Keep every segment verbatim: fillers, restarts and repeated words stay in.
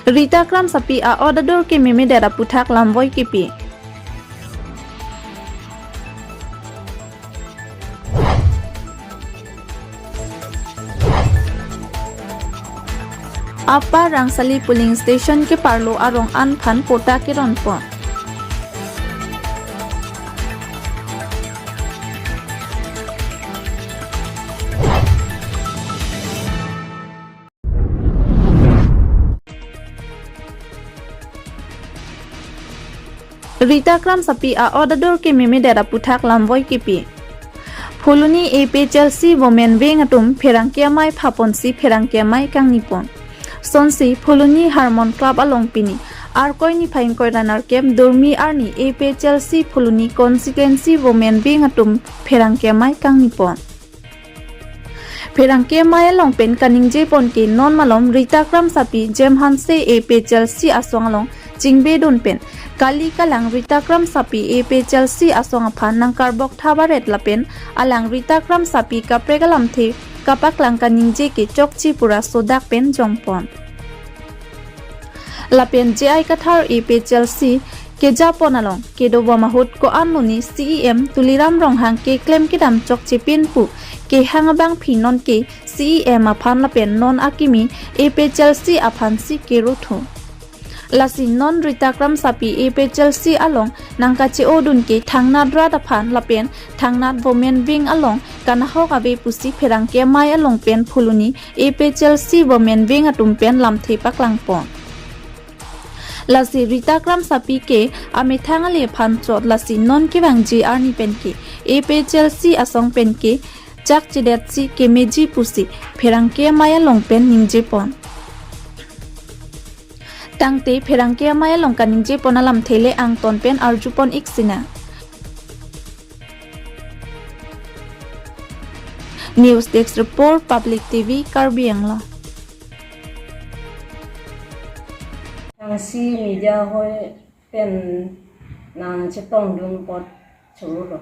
Rita Kramsapi a-ot adur kememedet aputhak lamvoi kipi. Upper Rangsali polling station keparlo arong an aphan patta keronpon. Rita Kramsapi a-ot adur kememedet aputhak lamvoi kipi. Phuloni A P H L C women wing atum pherangke amei phaponsi pherangke amei kangnipon. Sonsi Phuloni Harmon Club along pini Arkoi niphai ingkoi ra nerkep Durmi arni A P H L C Phuloni constituency women wing atum pherangke amei kangnipon. Pherangke amei along pen kaningjepon ke non malom Rita Kramsapi Jem Hanse A P H L C asong along chingbedun pen kali kalang Rita Kramsapi A P H L C asong aphan nangkarbok thabaret lapen alang Rita Kramsapi kaprek alamthe kapaklang kaningje ke chokche pura sodak pen jongpon. Lapen J I Kathar A P H L C kejapon along kedobom ahut ko-an loni C E M Tuliram Ronghang keklem kedam chokche pin pu kehang abangphi non ke C E M aphan lapen non akimi A P H L C aphansi keruthu. Lasi non Rita Kramsapi A P H L C along nangkache-odun ke thangnat rat aphan lapen thangnat women wing along kanahok ave pusi pherangke amei along pen Phuloni A P H L C women wing atum pen lamthe paklangpon. Lasi Rita Kramsapi ke amethang ale aphan chot lasi non kevangji arni pen ke A P H L C asong pen ke chakchedetsi kemeji pusi pherangke amei along pen ningjepon. Tangte pherangke amei along kaningjepon alamthe le angton pen arjupon ik sinang. News Desk Report, Public T V, Karbi Anglong. Thangsi media hoi pen nangchetongdun apot chorolo.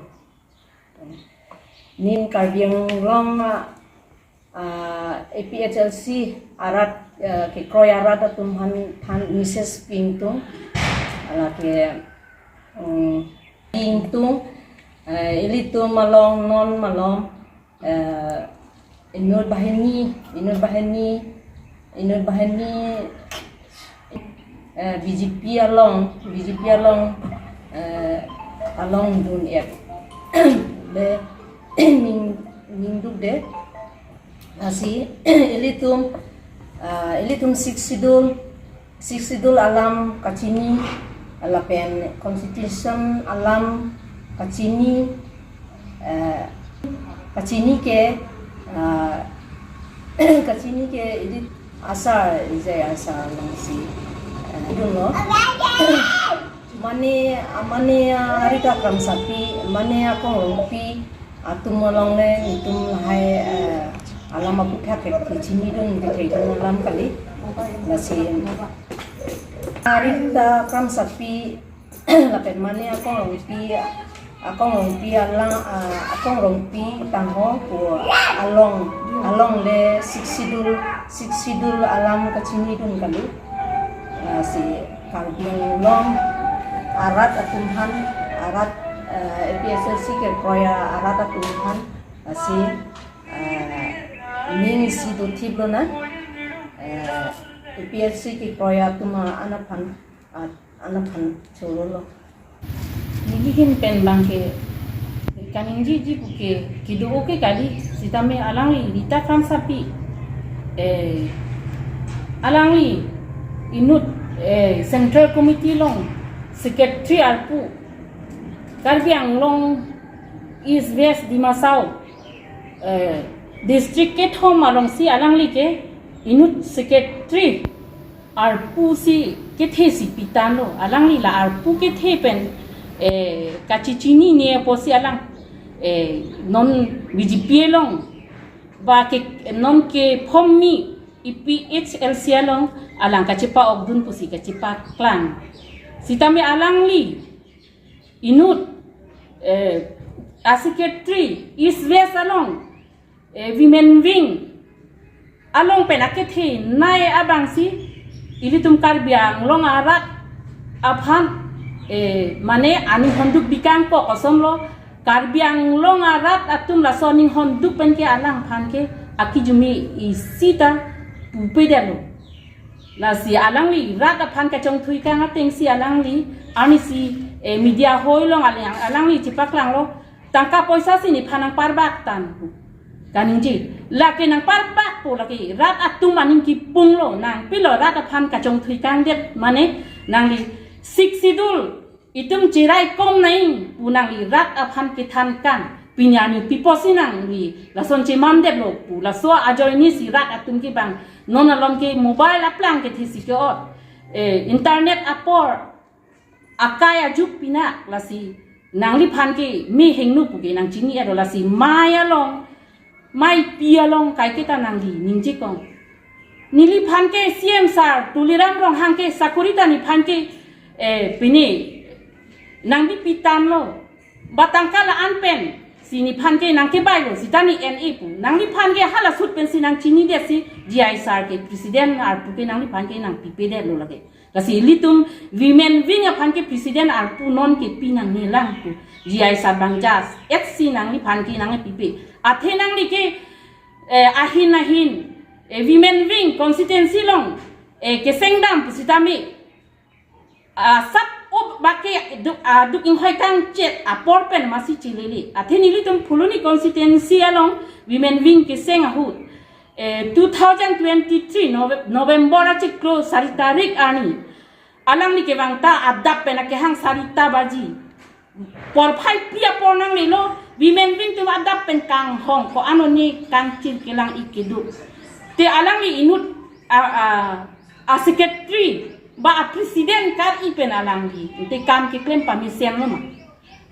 Neli Karbi Anglong, ah, A P H L C arat, ah, kekroi arat atum aphan, aphan message pi ingtung, lake, mm, pi ingtung, eh, ilitum along non malom, eh, inut banghini, inut banghini, inut banghini, eh, B J P along, B J P along, eh, alongdun et. Le ning, ningdukde. Lasi ilitum, eh, ilitum Sixth Schedule, Sixth Schedule alam kachini, lapen Constitution alam kachini, eh, kachini ke, eh, kachini ke ili asar, ijai asar alongsi, eh, idunlo. Mane, mane, ah, Rita Kramsapi, mane Akong Rongpi atum along le nelitum lahai, eh, alam aputhak ke kachinidun kethedun alam kali. Lasi Rita Kramsapi lapen mane Akong Rongpi, Akong Rongpi alang, ah, Akong Rongpi tangho pu along, along le Sixth Schedule, Sixth Schedule alam kachinidun kali. Lasi Karbi Anglong arat atum aphan, arat, eh, A P H L C kekroi arat atum aphan, lasi, eh, ning isi dothip lonang, eh, A P H L C kekroi atum an aphan, ah, an aphan chorolo. Neli ahin pen abang ke kaningjiji puke kedo-o ke kali, sitame alangli Rita Kramsapi, eh, alangli inut, eh, Central Committee along Secretary arpu, Karbi Anglong East West Dima Hasao, eh, district kethom alongsi alangli ke inut Secretary arpu si kethe si pitanglo, alangli la arpu kethe pen, eh, kachechinine apotsi alang, eh, non B J P along, ba ke non ke form mi A P H L C along alang kachepa-okdun pusi kachepaklang. Sitame alangli inut, eh, a Secretary East West along, eh, Women Wing along pen akethenei abangsi Ilitum Karbi Anglong arat aphan, eh, mane aning honduk bikang ko kosonlo, Karbi Anglong arat atum laso aning honduk pen ke alangphan ke akijumi isi ta pupedetlo. Lasi alangli rat aphan kachongthui kang atengsi alangli, arnisi, eh, media hoi along alang, alangli chipaklanglo, tangka poisa si nephan nangparbak tang pu kaningje. Lake nangparbakpo, lake rat atum aning kipunglo, nangpilo rat aphan kachongthui kangdet, mane nangli Sixth Schedule itum cherai kom nai pu nangli rat aphan kethan kang. Pini arni pi apotsi nangli lason chemandetlo pu, laso ajoinesi rat atum ke bang non along ke mobile aplang kethesi ke-ot, eh, internet apor akai ajuk pinak, lasi nangliphan ke me hingno pu ke nangchini-etlo, lasi mei along, meipi along kaiketa nangli ningje kong. Neliphan ke C M sir Tuliram Ronghang ke sakori ta nephan ke, eh, pine nangbipi tanglo. Ba tangka la-an pensi nephan ke nangkebailo, seta ne N A pu. Nangliphan ke hala ahut pensi nangchinidetsi G I sir ke president arpu ke nangliphan ke nangpipedetlo lake. Lasi ilitum women wing aphan ke president arpu non ke pi nangnelang pu G I sir bang jas etsi nangliphan ke nangpipe. Athe nangli ke, eh, ahin ahin, eh, women wing constituency along, eh, kesengdam pusitame, ah, sap up bake duk, ah, duk inghoi kangchet apor pen masi chilili. Athe nelitum Phuloni constituency along women wing keseng ahut, eh, two thousand twenty-three Nove-, November achiklo sari tarik arni, alangli kevang ta adap pen akehang sarita baji. Porphai pi apor nanglelo, women wing atum adap pen kanghong ko-an oni kangchir kelang-ik kedo. Te alangli inut a, a, a secretary ba a president kar-i pen alangli te kam keklem pamesenlo ma.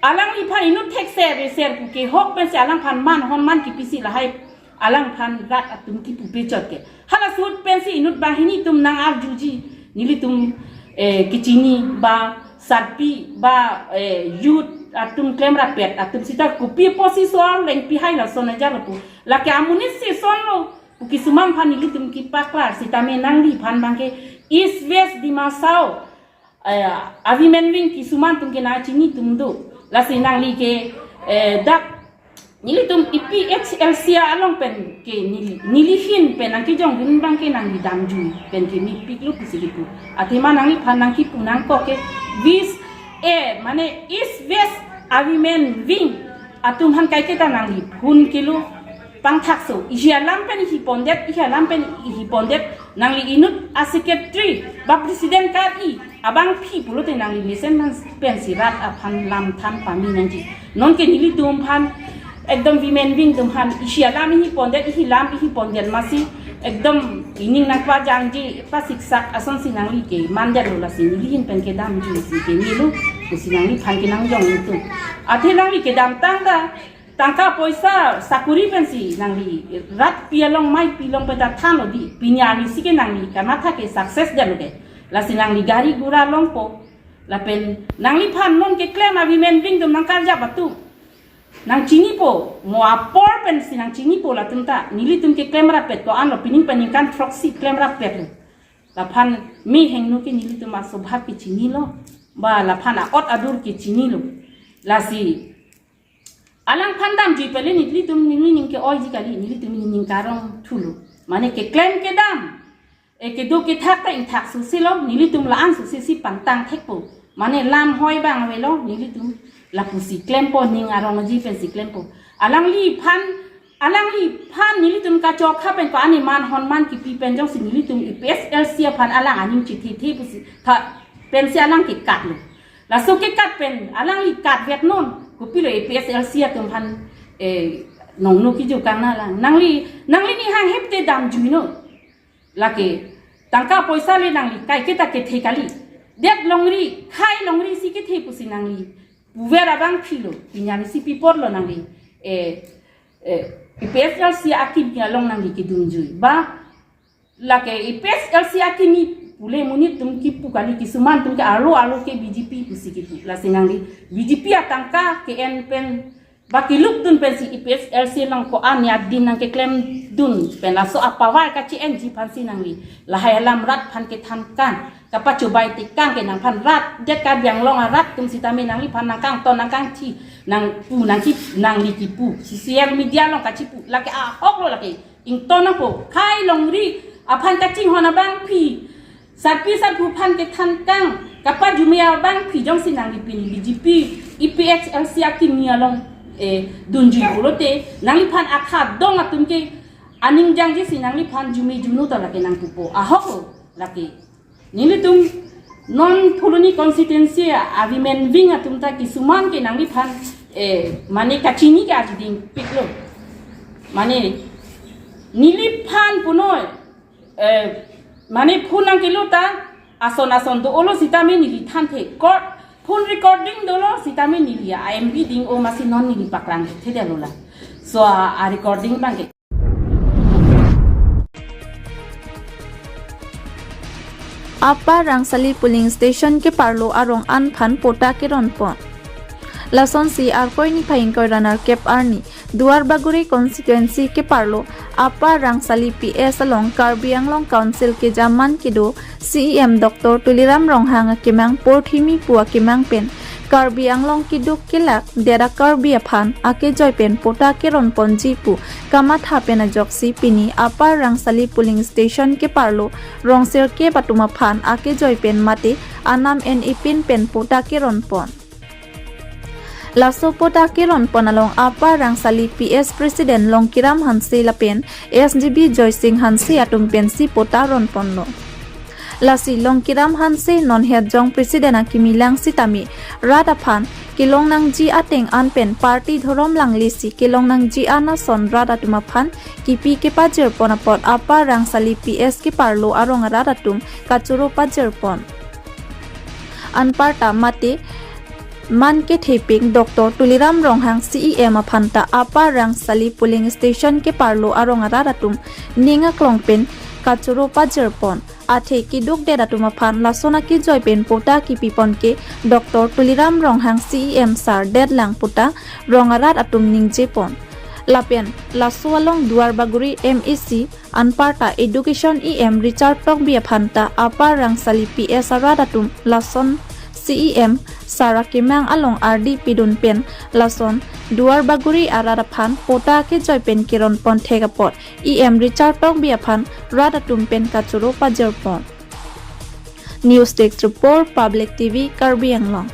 Alangliphan inut thekser reser pu kehok pensi alangphan man hon man kipisi lahai alangphan rat atum kipupe chot ke. Hala ahut pensi inut banghini atum nang-arjuji, nelitum, eh, kechini ba sarpi ba, eh, youth atum klemrapet atum seta kopi apotsi so-ar lengpi hai lason ajat lapu. Lake amonit si sonlo pu kisuman aphan nelitum kepaklar, sitame nangliphan bang ke East West Dima Hasao, eh, a women wing kisuman atum ke nangchini atum do. Lasi nangli ke, eh, dak nelitum A P H L C along pen ke neli, neli ahin pen nangkejongdun bang ke nangli damjui pen ke mepiklo pusi kipu. Athema nangliphan nangkipu nangkok ke West, eh, mane East West a women wing atum aphan kaiketa nangli phun kilo pangthakso. Isi alam pen isi pondet, isi alam pen isi pondet, nangli inut a secretary ba president kar-i abangpi pulote nangli mesen man pensi rat aphan lam than pame nangji. Non ke nelitum aphan ekdom women wing atum aphan isi alam isi pondet, isi alam isi pondet masi ekdom ining nangpajangji pasiksak asonsi nangli kemandetlo, lasi neli ahin pen kedamjuisi ke nelo pusi nangliphan ke nangjong nelitum. Athe nangli kedamtang ta tangka poisa sakori pensi nangli rat pi along meipi along pen ta thanlo di, pini arnisi ke nangli kamatha ke success detlo ke. Lasi nangli gari gura longpo. Lapen nangliphan non keklem a women wing atum nangkarjap atum nangchinipo, mo apor pensi nangchinipo latum ta. Nelitum ke klemrapet ko-anlo, pining pen ningkan throksi klemrapetlo. Laphan me hingno ke nelitum aswabhav ke chinilo, ba laphan a-ot adur ke chinilo. Lasi alangphan damjui pele nelitum ning ning ke-oiji kali, nelitum ning ning karong thulo. Mane keklem kedam, eh, kedo kethak ta ingthak sosilo, nelitum la-an sosisi pangtang thekpo. Mane lam hoi bang avelo, nelitum lapusi klempo, ning arongji pensi klempo. Alangliphan, alangliphan nelitum kachokha pen ko-an ni man hon man kipi pen jongsi nelitum A P H L C aphan alang aning chithe the pusi tha pensi alang kekatlo. Laso kekat pen alangli katvet non, kopilo A P H L C atum aphan, eh, nongno kejokang nanglang. Nangli, nangli ning hanghe pute damjuinon. Lake tangka poisa le nangli kaiketa kethe kali. Det longri, khai longri si kethe pusi nangli puver abangpilo, pini arnisi pi apotlo nangli, eh, eh, A P H L C akimi along nangli kedunjui. Ba lake A P H L C akimi pule monit atum kipu kali, kisuman atum ke arlo arlo ke B J P pusi kipu. Lasi nangli B J P atangka ke-en pen ba kelukdun pensi A P H L C along ko-an ni adin nangkeklem dun pen laso apower kachi-enji aphansi nangli lahai alam rat aphan kethan kang, kapachobai tekang ke nangphan rat det Karbi Anglong arat atum sitame nangliphan nangkangton nangkangthi nangpu nangki nangli kipu social media along kachipu lake ahok lo lake ington nangpo. Khei longri aphan kachinghon abangpi, sarpi sarpo aphan kethan kang, kapajume abangpi jongsi nangli pini B J P A P H L C akimi along eh dunjui pulote nangliphan akhadong atum ke aning jangjisi nangliphan jume junu ta lake nangpupo ahok lo lake. Nelitum non Phuloni constituency a women wing atum ta kisuman ke nangliphan eh mane kachini ke aji dingpik lo. Mane neliphan punoi eh mane phone nangkelo ta ason ason do-olo sitame neli thanthe. Court phone recording dolo sitame neli a M B ding-o masi non neli paklang thedetlo la. So a, a recording abang ke Upper Rangsali polling station keparlo arong an aphan pota keronpon. Lasonsi Arkoi niphai ingkoi ra nerkep arni Duarbagori constituency keparlo Upper Rangsali P S along Karbi Anglong Council kejaman kedo C E M Doctor Tuliram Ronghang akemang porthimi pu akemang pen Karbi Anglong keduk kelak det a Karbi aphan akejoi pen pota keronponji pu kamatha pen ajoksi pini Upper Rangsali polling station keparlo rong sirkep atum aphan akejoi pen mate anam en-ipin pen pota keronpon. Laso pota keronpon along Upper Rangsali P S President Longkiram Hanse lapen S G B Joysing Hanse atum pensi pota ronponlo. Lasi Longkiram Hanse non hetjong President akimi lang sitame rat aphan kelong nangji ateng an pen party dhorom langlesi kelong nangji an ason rat atum aphan kipi kepajirpon apot Upper Rangsali P S keparlo arong arat atum kachoro pajirpon. Anparta mate man kethepik Doctor Tuliram Ronghang C E M aphan ta Upper Rangsali polling station keparlo arong arat atum ning aklong pen kachoro pajirpon. Athe keduk det atum aphan lason akejoi pen pota kipipon ke Doctor Tuliram Ronghang C E M sar det lang pota rong arat atum ningjepon. Lapen laso along Duarbagori M A C anparta Education E M Richard Tokbi aphan ta Upper Rangsali P S arat atum lason C E M sar akemang along ardi pidun pen lason Duarbagori arat aphan pota kejoi pen keronpon thek apot E M Richard Tokbi aphan rat atum pen kachoro pajirpon. News Desk Report, Public T V, Karbi Anglong.